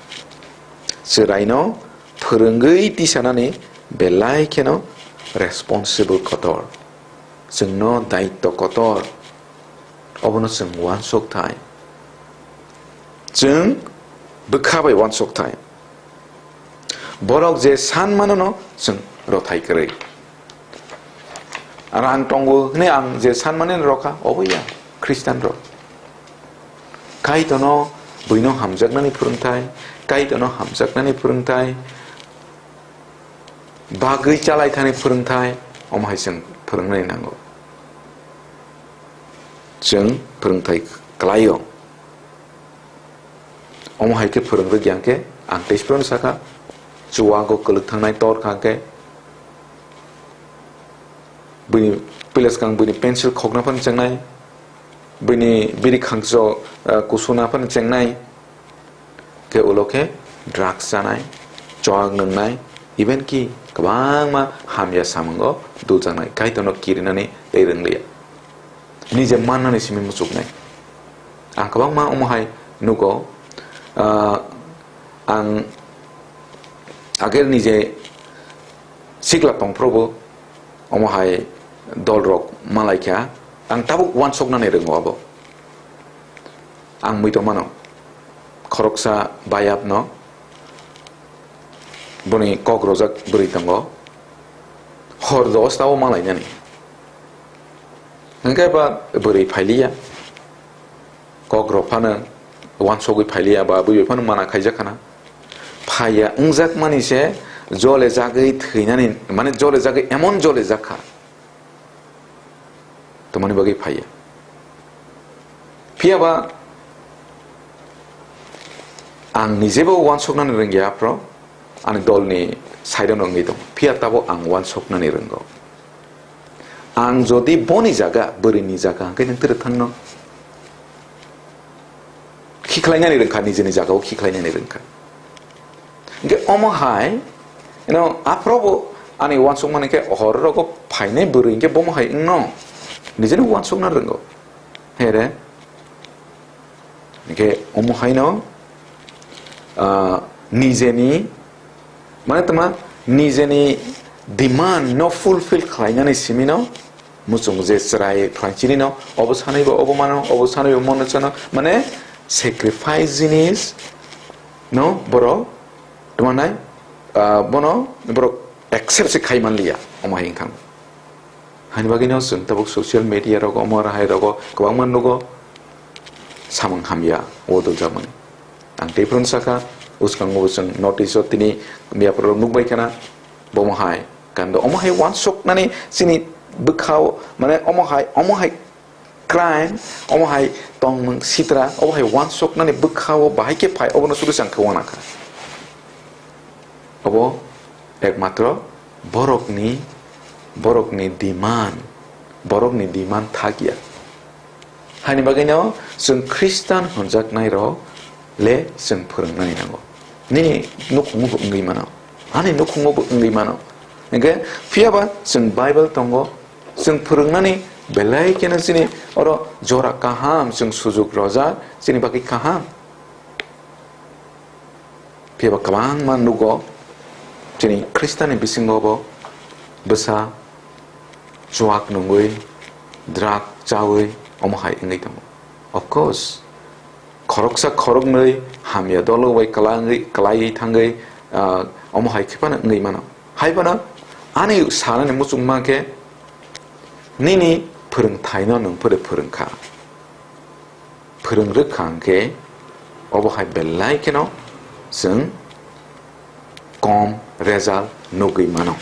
chwraino phwrwngwi tisanani belai kheno responsible kotor, chwngno daitto kotor. Obono chwng uansuk thai, chwng bwkha bai uansuk thai. Borok je san manono chwng rothai kwrwi. Rang tongo hwnwi ang je san mani rokha, obo ya Khristian rok. Kaitorno buino hamjaknani phwrwngthai, Kaitorno hamjaknani phwrwngthai, bagwi chalaithani phwrwngthai, omo hai chwng phwrwngnani nango. Chwng phwrwngthai kwlaio. Omo hai khe phwrwng rwkya hwnkhe ang tei phwrwng sakha, chuwago kwlwk thangnai tor kha hwnkhe, buini puila swkang buini pencil khokna phano chengnai, buini biri khangso, ah, kusuna phano chengnai, khe ulo khe drugs chanai, chwak nwngnai, even ki kwbangma hamya samungo duljaknai, Kaitorno kirinani tei rwngliya. Nije mannani simi muchuknai. Ang kwbangma omo hai nugo, ah, ang agel nije sikla tongphrobo omo hai dolrok malaikha, ang tabuk uansuknani rwngo abo. Ang mui tongmano, khoroksa bayapno boni kok rojak bwrwi tongo, hor dosta o malainani. Hwnkhe ba bwrwi phailiya, kok rok phano uansugwi phailiya, ba bwrwi phano mana khaijak khana. Phaiya wngjakmani se jole jagwi thwinani, mane jole jagwi emon jole jak kha. Tomani bagwi phaiya. Phiya ba ang nijebo uansuknani rwngya, aphro ani dolni side-o wngwi tongo. Phiya tabuk ang uansuknani rwngo. Ang jodi boni jaga, bwrwini jaga hwnkhe nwng twrwk thangno. Khiklainani rwngkha, nijeni jagao khiklainani rwngkha. Hwnkhe omo hai, you know, aphrobo ani uansukmani khe hor rogo phainai bwrwi hwnkhe bomo hai wngno nijeni uansukna rwngo. Here, hwnkhe omo haino, ah, nijeni, mane tama nijeni demand no fulfill khlainani simino, muchung je chwrai phlai chini no, obo sanwi bo obo mano, obo sanwi bo mono chano, mane sacrifice jinis no borok tuma nai, ah, bono borok accept se khai man liya, omo hai wngkha. Hani bagwi no chwng tabuk social media rogo, omo hai rogo kwbangma nugo samung hamya o duljakmani. Ang tei phano sakha, uskango bo chwng notice o tini miya phoro nukbai khana, bomo hai kando omo hai uansuknani chini bwkhao, mane omo hai, omo hai crime, omo hai tongmung sitra, obo hai uansuknani bwkhao bahai khe phai, obono sudu chang khe uanakha. Obo ekmatro borokni, borokni demand, borokni demand thakya. Haini bagwino chwng Khristan hwnjaknairok le chwng phwrwngnani nango. Nini nukhungo bo wngwi mano, ani nukhungo bo wngwi mano. Hwnkhe phiyaba chwng Bible tongo, chwng phwrwngnani belai kheno chini oro jora kaham chwng sujuk rojak, chini bagwi kaham. Phiya ba kwbangma nugo chini Khristanni bisingo bo bwsa chuak nungwi, drug chawi, omo hai wngwi tongo. Of course, khoroksa khoroknwi hamya dolo bai kwlangwi, kwlaiwi thangwi, ah, omo hai khe phano wngwi mano. Hai phano ani sanani muchungma khe nini phwrwngthaino nwng phwrwi phwrwngkha. Phwrwng rwkha hwnkhe obo hai belai kheno chwng kom result nugwi mano.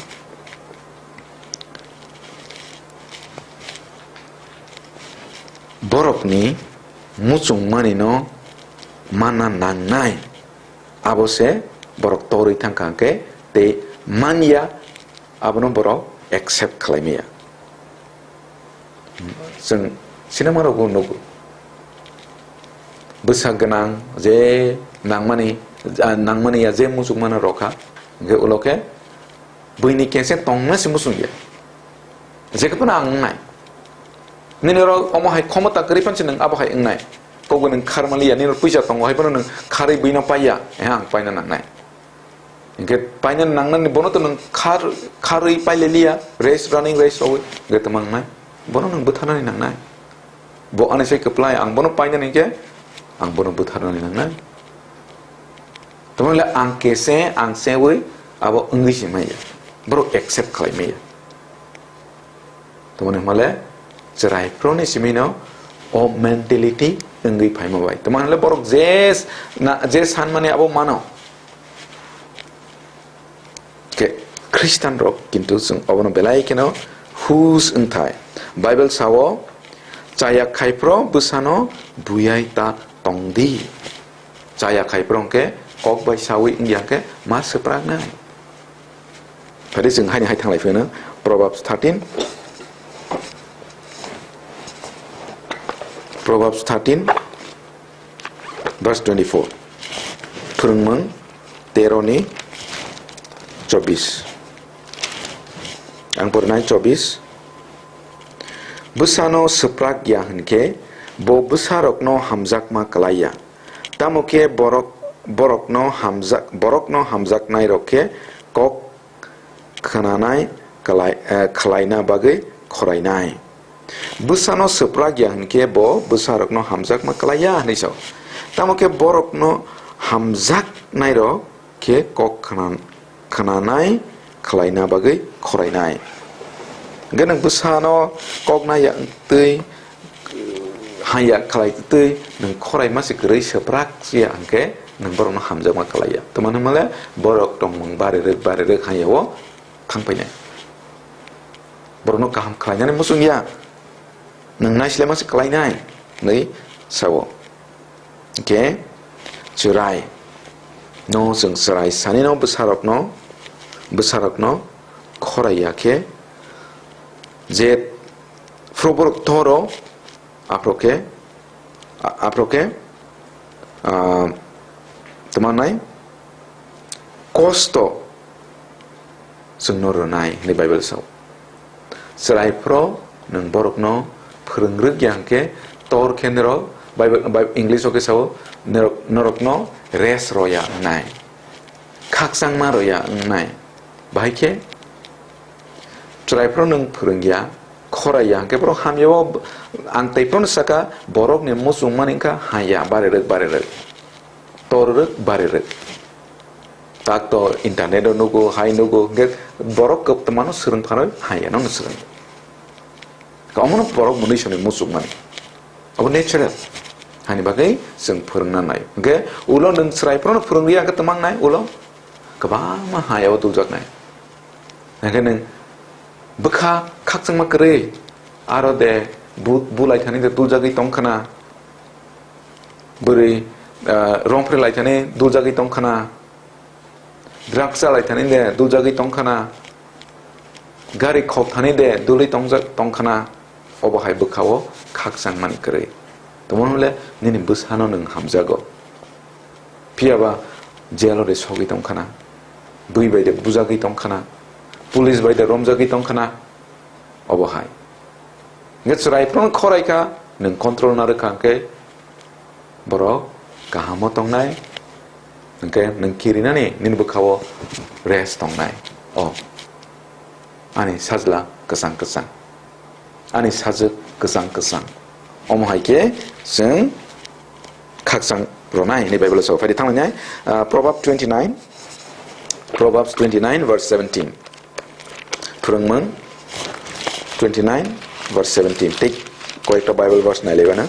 Borokni muchungmanino manna nangnai, abo se borok torwi thangkha hwnkhe tei manya, abono borok accept khlai maya. Chwng sinema rokbo nugo. Bwsa gwnang je nangmani, ah, nangmani ya je muchungmano rokha, hwnkhe ulo khe buini kese tongna se muchungya. Jekhe phano ang wngnai. Nini oro omo hai khomota kwrwi phansi nwng abo hai wngnai. Kokbo nwng kharmaliya, nini oro puisa tongo hai phano nwng kharwi buino paiya, eh, ang paina nangnai. Hingke paina nangnani bono to nwng khar-, kharwi paileliya, race, running race rogwi, hingke tamo wngnai? Bono nwng bwtharnani nangnai. Bo ani sai kwplai, ang bono painani hingke, ang bono bwtharnani nangnai. Tamo le ang kese, ang sewi, abo wngwi se maya. Borok accept khlai maya. Tamoni hwnmale chwrai phuruni simino o mentality wngwi phaima bai. Tamoni hwnle borok je s-, na, je sanmani abo mano. Khe Khristian rok kintu chwng obono belai kheno hus wngthai. Bible sao, "Chaya khai phro bwsano buyai ta tongdi." Chaya khai phro hwnkhe kok bai sawi wngya hwnkhe ma swpraknai. Phari chwng haini hai thanglai pheno Proverbs thirteen, Proverbs thirteen, verse twenty-four. Phwrwngmung tero ni chobbish. Ang porinai chobbish. Bwsano swprak ya hwnkhe bo bwsarokno hamjakma klai ya. Tamo khe borok, borokno hamjak-, borokno hamjaknairok khe kok khnanai klai-, eh, khlaina bagwi khorainai. Bwsano swprak ya hwnkhe bo bwsarokno hamjakma klai ya hwnwi sao. Tamo khe borokno hamjaknairok khe kok khna-, khnanai khlaina bagwi khorainai. Hwnkhe nwng bwsano kok naiya twi, hanya khlai twi nwng khorai ma se kwrwi swprak ya hwnkhe nwng borokno hamjakma klai ya. Tamani hwnmale borok tongmung bari rwk, bari rwk hanya o thang painai. Borokno kaham khlainani muchung ya. Nwng naislema se klainai hwnwi sao. Hwnkhe chwrai no chwng chwrai sanino bwsarokno, bwsarokno khorai ya khe je phuru borok toro aphro khe, a-, aphro khe, ah, tamo nai kosto chwngno rwnai hwnwi Bible sao. Chwrai phro nwng borokno phwrwng rwk ya hwnkhe tor khe norok Bible, Bi-, English o khe sao, norok, norokno rest rw ya wngnai, khakchangma rw ya wngnai. Bahai khe chwrai phro nwng phwrwng ya, khorai ya hwnkhe borok hamya o, ang tei phrono saka borokni muchungmani wngkha haya, bari rwk, bari rwk. Tor rwk, bari rwk. Tak to internet o nugo, hai nugo, hwnkhe borok kwbangmano swrwng phanwi haya no swrwng. Omono borok mwnwi soni muchungmani. Abo natural. Hani bagwi chwng phwrwngna nai. Hwnkhe ulo nwng chwrai phrono phwrwng rwya hwnkhe twmang nai ulo kwbangma haya o duljaknai. Hwnkhe nwng bwkha khakchangma kwrwi aro de bu-, bulai thani de duljagwi tong khna. Bwrwi, ah, rong phre lai thani duljagwi tong khna. Drugs chalai thani de duljagwi tong khna. Gari khok thani de dulwi tongjak tong khna. Obo hai bwkha o khakchang mani kwrwi. Tamo hwnle nini bwsano nwng hamjago. Phiya ba jail o de sogwi tong khna. Bui bai de bujagwi tong khna. Police bai de romjagwi tong khna. Obo hai. Hwnkhe chwrai phano khorai kha, nwng control na rwkha hwnkhe borok kahamo tongnai, hwnkhe nwng kirinani nini bwkhao rest tongnai. O, ani sajla kwchang kwchang, ani sajwk kwchang kwchang. Omo hai khe chwng khakchang rwnai hwnwi Bible-o sao. Phaidi thanglainai, ah, Proverb twenty-nine, Proverbs twenty-nine verse seventeen. Phwrwngmung twenty-nine verse seventeen. Tei koyekta Bible verse nailaibana.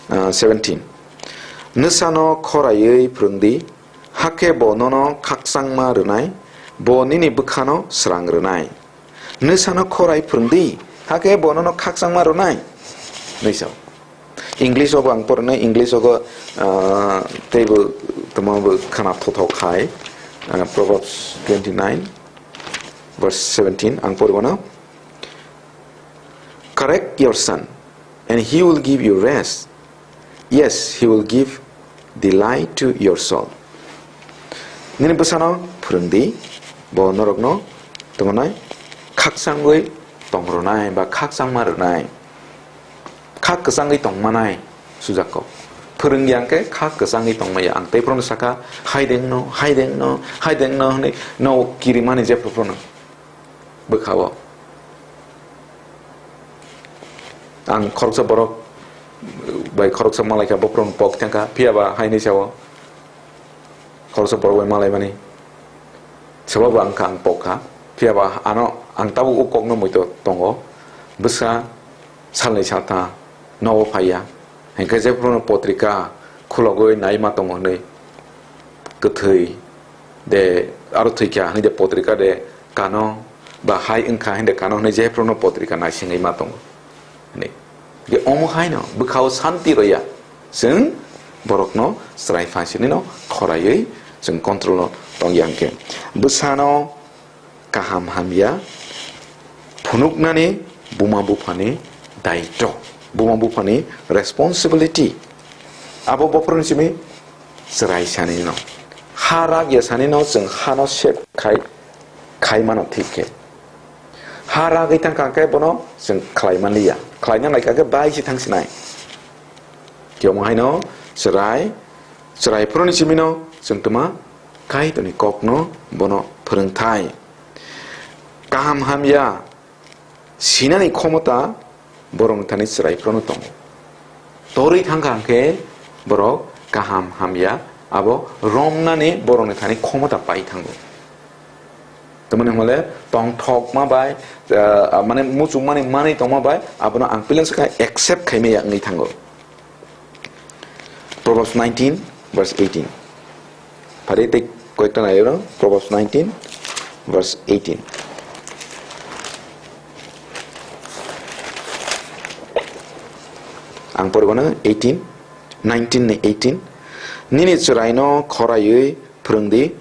Ah, seventeen. Nwsano khoraiwi phwrwngdi, hakhe bo nono khakchangma rwnai, bo nini bwkhano srang rwnai. Nwsano khorai phwrwngdi, hakhe bo nono khakchangma rwnai. Hwnwi sao. English-o bo ang pornai, English-o go, ah, teibo tamo bo khana thothok khai, ah, Proverbs twenty-nine verse seventeen ang poribano. Correct your son, and he will give you rest. Yes, he will give delight to your soul. Nini bwsano phwrwng di, bo norokno tongmani khakchangwi tong rwnai ba khakchangma rwnai, kha kwchangwi tongmanai sujak kok. Phwrwng yang khe kha kwchangwi tongmaya. Ang tei phrono sakha, "Haidengno, haidengno, haidengno," hwnwi no kirimani jephru phrono bwkhao. Ang khoroksa borok bai khoroksa malaikha, bophron pok thangkha, phiya ba haini sao khoroksa borok bai malaimani. Sabo bo ang kha, ang pok kha, phiya ba ano ang tabuk o kokno muitu tongo. Bwsa salni saltha nogo phaiya, hinkhe jephruno potrika khulogwi naima tongo hwnwi, kwthwi de aro thwikha hwnwi de potrika de kano ba hai wngkha hwnwi de kano hwnwi jephruno potrika naisingwi ma tongo hwnwi. Ge omo haino bwkhao santi roya, chwng borokno chwrai phasinino khoraiwi chwng control-o tongya hwnkhe. Bwsano kaham hamya phunuknani buma buphani daitw, buma buphani responsibility. Abo bophorni simi chwrai sanino, ha rak ya sanino chwng hano sep khai, khai mano thik khe. Ha ragwi thang kha khe bono chwng khlai manliya, khlaina nai kha khe bai se thang sinai. Khe omo haino chwrai, chwrai phuruni simino chwng tuma Kaitorni kokno bono phwrwngthai. Kaham hamya sinani khomota borokni thani chwrai phurano tongo. Torwi thang kha hwnkhe borok kaham hamya abo romnani borokni thani khomota pai thango. Tamoni hwnle tongthokma bai, ah, mane muchungmani manwi tongma bai abono ang pileng sakha accept khaimaya wngwi thango. Proverbs nineteen, verse eighteen. Phari tei koyekta nai oro, Proverbs nineteen, verse eighteen. Ang poribano eighteen, nineteen ni eighteen. Nini chwraino khoraiwi phwrwng di,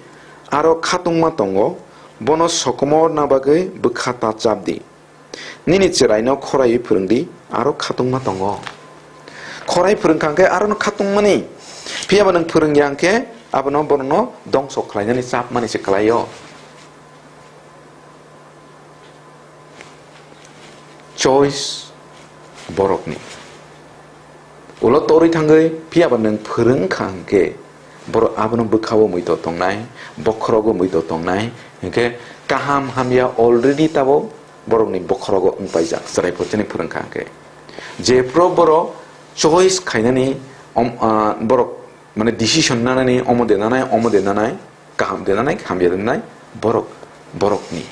aro khatungma tongo, bono sokomorna bagwi bwkha ta chap di. Nini chwraino khoraiwi phwrwng di, aro khatungma tongo. Khorai phwrwng kha hwnkhe arono khatungmani. Phiya ba nwng phwrwng ya hwnkhe abono borokno dongso khlainani chapmani se kwlaio. Choice borokni. Ulo torwi thangwi phiya ba nwng phwrwng kha hwnkhe, borok abono bwkhao muitu tongnai, bokhorogo muitu tongnai, hwnkhe kaham hamya already tabuk borokni bokhorogo wngpaijak, chwrai phurchini phwrwng kha hwnkhe. Jephru borok choice khainani, om, ah, borok mane decision nanani, omo de nanai, omo de nanai, kaham de nanai, hamya de nanai, borok, borokni.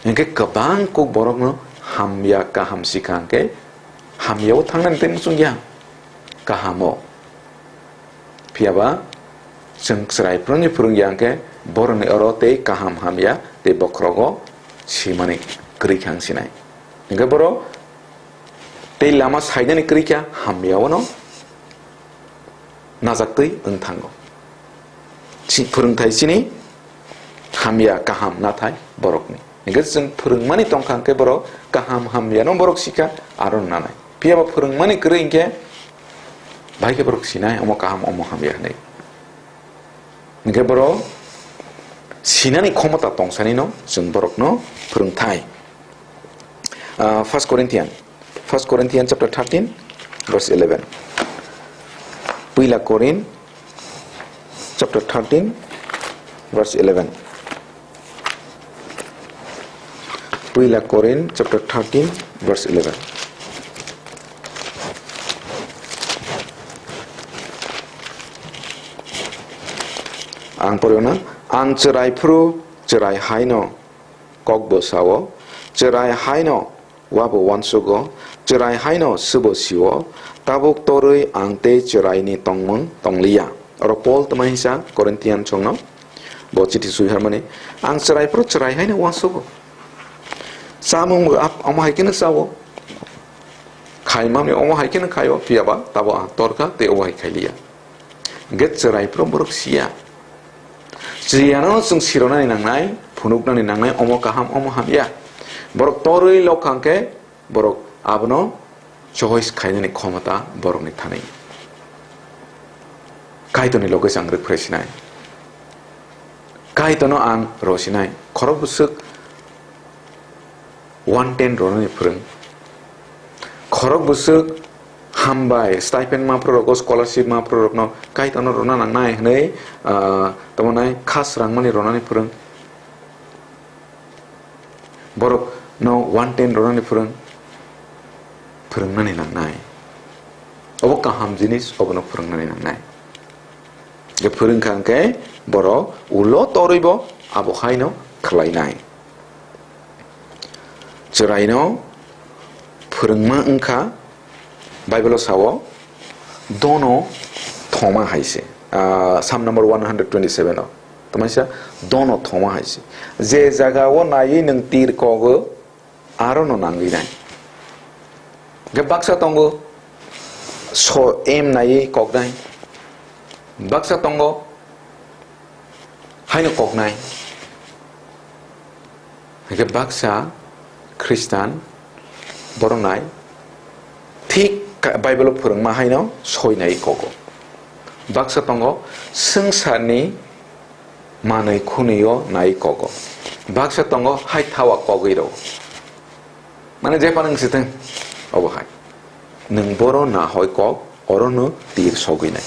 Hwnkhe kwbang kuk borokno hamya kaham sikha hwnkhe hamyao thangnani tei muchungya kahamo. Phiya ba chwng chwrai phwrwngni phwrwngya hwnkhe borokni oro tei kaham hamya tei bokhorogo simani kwrwi kha wng sinai. Hwnkhe borok tei lama sainani kwrwi kha hamyao no najaktwi wng thango. Si-, phwrwngthai chini hamya kaham nathai borokni. Hwnkhe chwng phwrwngmani tongkha hwnkhe borok kaham hamyano borok sikha aro nanai. Phiya ba phwrwngmani kwrwi hwnkhe bai khe borok sinai omo kaham omo hamya hwnwi. Hwnkhe borok sinani khomota tongsanino chwng borokno phwrwngthai. Ah, First Corinthian, First Corinthian chapter thirteen, verse eleven. Puila Korin chapter thirteen, verse eleven. Puila Korin chapter thirteen, verse eleven. Ang poriyana, ang chwrai phuru chwrai haino kok bo sao, chwrai haino wabo uansugo, chwrai haino swbo sio, tabuk torwi ang tei chwraini tongmung tongliya. Oro Paul tongma hinsa Corinthian chongno bo chithi swi harmani, ang chwrai phuru chwrai haino uansugo. Chamung bo ap-, omo hai kheno chao. Khaimani omo hai kheno khaio, phiya ba tabo ang torkha tei obo hai khailiya. Hwnkhe chwrai phuru borok siya. Chwraino chwng sironani nangnai, phunuknani nangnai, omo kaham, omo hamya. Borok torwi lokha hwnkhe Borok abono choice khainani khomota borokni thani. Kaitorni loge ang rwphre sinai. Kaitorno ang rosinai. Khorok bwswk one ten ronani phwrwng. Khorok bwswk hambai, stipend ma phwrwk rogo, scholarship ma phwrwk rokno Kaitorno rona nangnai hwnwi, ah, tamo nai khas rangmani ronani phwrwng. Borok no one ten ronani phwrwng, phwrwngnani nangnai. Obo kaham jinis, obono phwrwngnani nangnai. Je phwrwngkha hwnkhe borok ulo torwibo abo haino khlainai. Chwraino phwrwngma wngkha, Bible-o sao, "Dono thoma hai se." Ah, Psalm number one hundred twenty-seven-o. Tamaisa, "Dono thoma hai se." Je jaga-o naiwi nwng tir kogo, arono nangwi nai. Hwnkhe baksa tongo, so em naiwi koknai. Baksa tongo, haino koknai. Hwnkhe baksa Khristan borok nai thik ka-, Bible-o phwrwngma haino soi nai kogo. Baksa tongo swngcharni manwi khunwi-o nai kogo. Baksa tongo hai thawa kogwi rwo. Mane je phano wng sitwng, obo hai. Nwng boro nahoi kok, orono tir sogwi nai.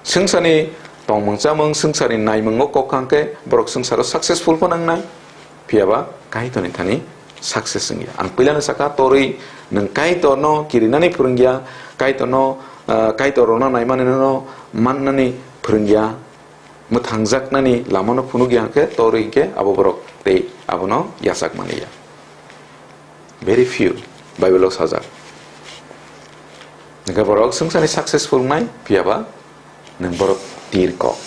Swngcharni tongmung chamung, swngcharni naimung o kok kha hwnkhe borok swngcharo successful phano wngnai, phiyaba Kaitorni thani success wngya. Ang puilano sakha, torwi nwng Kaitorno kirinani phwrwngya, Kaitorno, ah, Kaitor rwna naimani no mannani phwrwngya, mwthangjaknani lamano phunukya hwnkhe, torwi hwnkhe abo borok tei abono yachak manliya. Very few Bible-o sajak. Hwnkhe borok swngcharni successful wngnai, phiyaba nwng borok tir kok.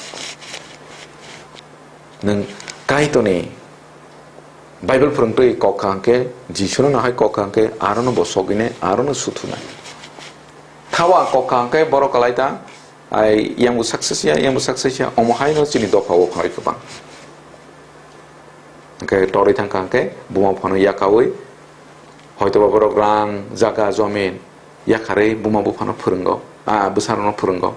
Nwng Kaitorni Bible phwrwngtwi kok kha hwnkhe, Jisuno nahai kok kha hwnkhe, arono bo sogwinai, arono suthunai. Thawa kok kha hwnkhe borok kwlai ta, ai, yang bo success ya, yang bo success ya, omo haino chini dopha o phalai kwbang. Hwnkhe torwi thang kha hwnkhe buma buphano yakaui, hoitoba borok rang, jaga, jomin yakharwi buma buphano phwrwngo, a, bwsarokno phwrwngo.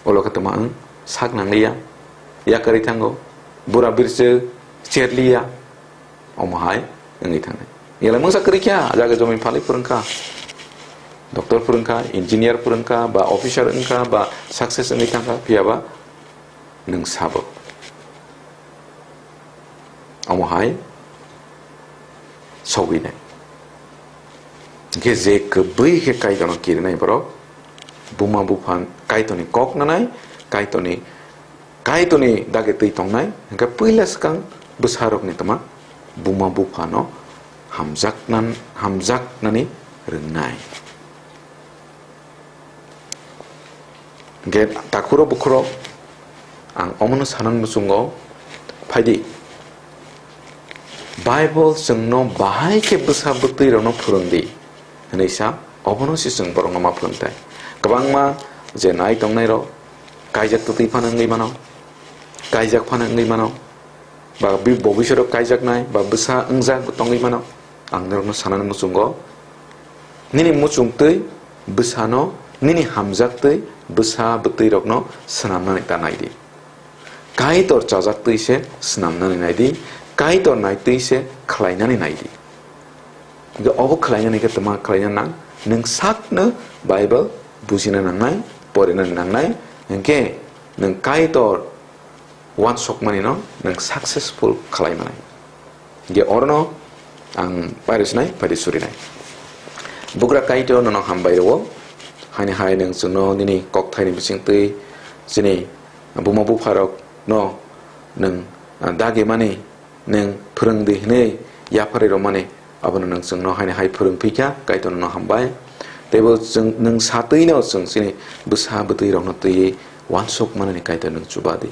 Ulo khe tongma wng sak nangliya, yakarwi thango, bura birchwk cherliya. Omo hai wngwi thangnai. Yelai mungsa kwrwi kha, jaga jomin phalwi phwrwngkha. Doctor phwrwngkha, engineer phwrwngkha, ba officer wngkha, ba success wngwi thangkha, phiyaba nwng sabo. Omo hai sogwinai. Hwnkhe je kwbwi khe Kaitorno kirinai borok, buma bupha Kaitorni kok nanai, Kaitorni Kaitorni dagi twi tongnai, hwnkhe puila swkang bwsarokni tma buma buphano hamjaknan-, hamjaknani rwngnai. Hwnkhe takhuro bukhuro ang omono sanani muchungo phaidi, Bible chwngno bahai khe bwsa bwtwi rokno phwrwngdi. Hwnwi sa, obono se chwng borokno ma phwrwng thai. Kwbangma je nai tongnairok kaijak twtwi phano wngwi mano, kaijak phano wngwi mano, ba bi-, bo bisoro kaijaknai ba bwsa wngjak bo tongwi mano. Ang norokno sanani muchungo, nini muchungtwi bwsano, nini hamjaktwi bwsa bwtwirokno swnamnani ta naidi. Kaitor chajaktwi se swnamnani naidi, Kaitor naitwi se khlainani naidi. Hwnkhe obo khlainani khe tma khlaina nang? Nwng sakno Bible bujina nangnai, porinani nangnai, hwnkhe nwng Kaitor wansokmanino nwng successful khlai manai. Hwnkhe orono ang pairi sinai, pairi surinai. Bugra Kaitor nono hambai rwo, haini hai nwng chwngno nini kokthaini bisingtwi chini buma bupharokno nwng, ah, dagimani nwng phwrwngdi hwnwi yapharwi rwmani, abono nwng chwngno haini hai phwrwng phikha, Kaitor nono hambai. Teibo chwng, nwng satwino chwng chini bwsa bwtwi rokno twiwi wansuk manani Kaitor nwng chubadi.